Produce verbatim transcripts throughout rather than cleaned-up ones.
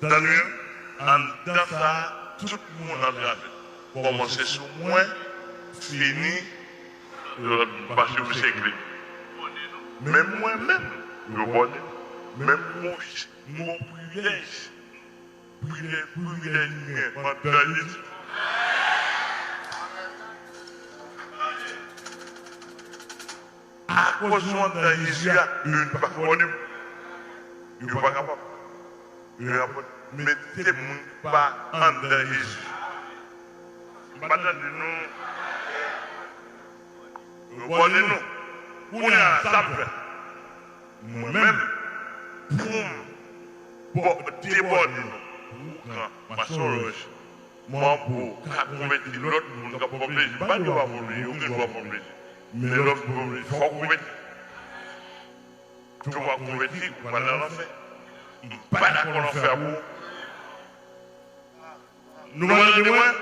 Tande byen, anndan sa a, tout moun antrave. Kòmanse sou mwen, fini, lòt moun, paske misye klin. Men mwen menm, yo bòne. Men m gon, m gon privilèj. Privilèj, privilèj m gen, m anndan Jezi. Akoz nou anndan Jezi a, yo pa konnen m. Yo pa kapab. Yo pa mete moun ki pa anndan Jezi. M pa tande nou. Yo bòne nou. Kounye a, sa m fè? Mwen menm, pou m bò-, debòne nou. Pou ou pran Mason Roche. Mwen pou ka konvèti lòt moun k ap fè w plezi. M pa di w pa fè w plezi, ou gen dwa fè w plezi. Men lè w fin fè w plezi, fò w konvèti. Si w pa konvèti, ou pral nan lanfè. M pa dakò lanfè a pou ou. Nou pa tande mwen?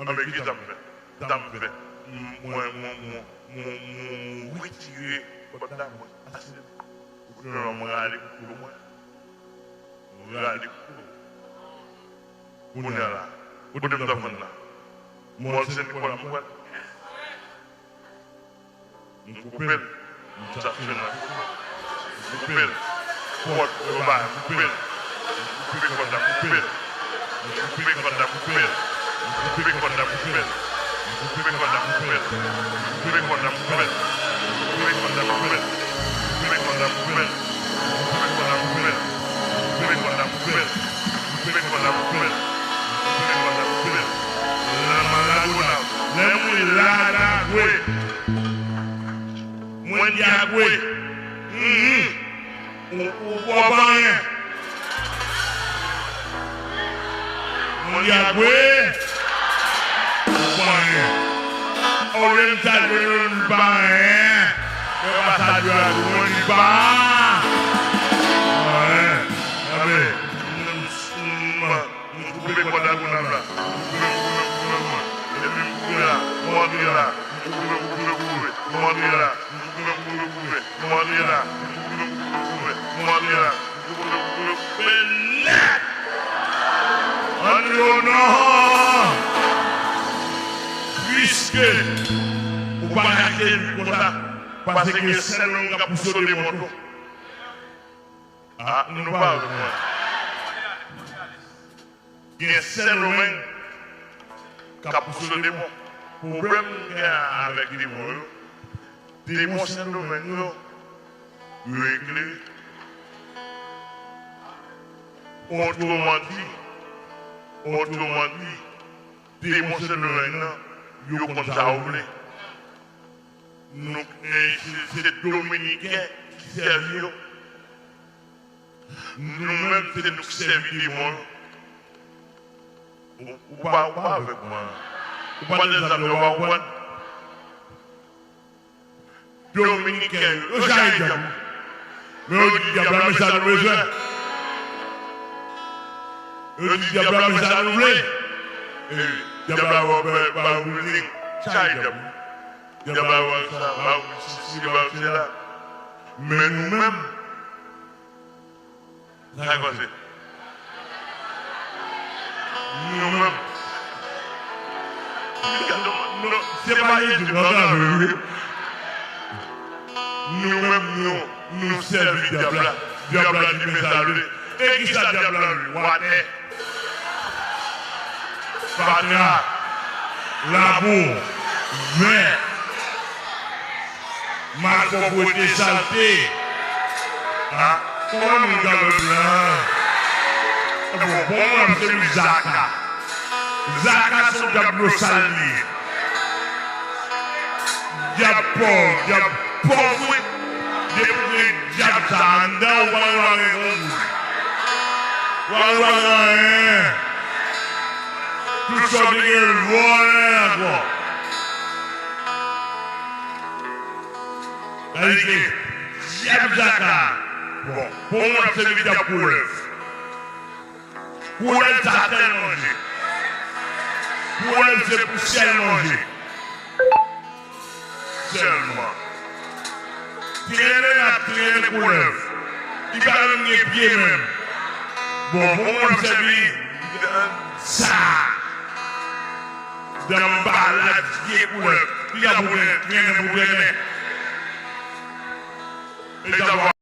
Anben, kisa m fè? Sa m fè? M, mwen, mwen, mwen, mwen, mwen retire kòd la, mwen ase. Ou konnen mwen rale kouto mwen. Mwen rale kouto. Kounye a la, kote m t ap vann la? Mòn Sen Nikola m pral. M koupe l. M chache nan kote. M koupe l. Kòd global, m koupe l. M koupe kòd la, m koupe l. M koupe kòd la, m koupe l. M koupe kòd la, m koupe l. M koupe kòd la, m koupe l. M koupe kòd la, m koupe l. M koupe kòd la, m koupe l. M koupe kòd la, m koupe l. M koupe kòd la, m koupe l. M koupe kòd la, m koupe l. M koupe kòd la, m koupe l. M koupe kòd la, m koupe l. Nan Malagonav. Lè mwen la, la, gwe. Mwen di a gwe. Mhm. Ou, ou, ou pa anyen. Mwen di a gwe. Ou pa anyen. Olye m salye nou, nou pa anyen. Mwen pa salye a tou, mwen di pa anyen. Anben, m, m, m koupe kòd a Gonav la. M koupe, m koupe, m koupe, m koupe. Epi m koupe la. M antre la. M koupe, m koupe, m koupe. M antre la. M koupe, m koupe, m koupe. M antre la. M koupe, m koupe, m koupe nèt. Antre o non. Piske ou pa ka achte konsa, paske gen Sendomeng k ap pouse w demon tou. Ah, nou pa avèk mwen. Gen Sendomeng k ap pouse demon. Pwoblèm m gen avèk demon yo, demon Sendomeng yo, yo eklere. Otreman di, otreman di, demon Sendomeng nan, yo konn sa yo vle. Nou, eh, se, se Dominiken ki sèvi yo. Nou menm, se nou k sèvi demon yo. Ou, ou pa, ou pa avèk mwen. Ou pa nan zam yo, ou pa konprann. Dominiken yo, yo chaje dyab. Men yo di dyab la, men sa nou bezwen. Yo di dyab la, men sa nou vle. E dyab la, ba, ba, ba, chaje dyab. Dyab la, ba, sa, ba, sesi, ba, sela. Men nou menm, sa k pase? Nou menm. Non, se pa Jezi nou antrave, wi. Nou menm, nou, nou sèvi dyab la. Dyab la di men sa l vle. E kisa dyab la vle? Watè. Fatra. Labou. Vè. Malpwòpte, salte. A, kòman moun ka fè blan? Bon, bon, moun ap sèvi zaka. Zaka se yon dyab dlo sal li ye. Dyab pòv, dyab pòv, wi. Depi w gen dyab sa a anndan w, ou pa gen dwa gen yon goud. Ou pa gen dwa gen anyen. Tout sa w te gen, l vòlè ankò. Sa vle di ke dyab zaka. Bon, bon, moun ap sèvi dyab koulèv. Koulèv sa tèl manje. Koulèv se pou syèl manje. Sèlman. Trennen n ap trennen koulèv. Li pa menm gen pye menm. Bon, bon, moun ap sèvi sa. Dan balad vye koulè. Li ka pou trennen, trennen pou trennen. E sa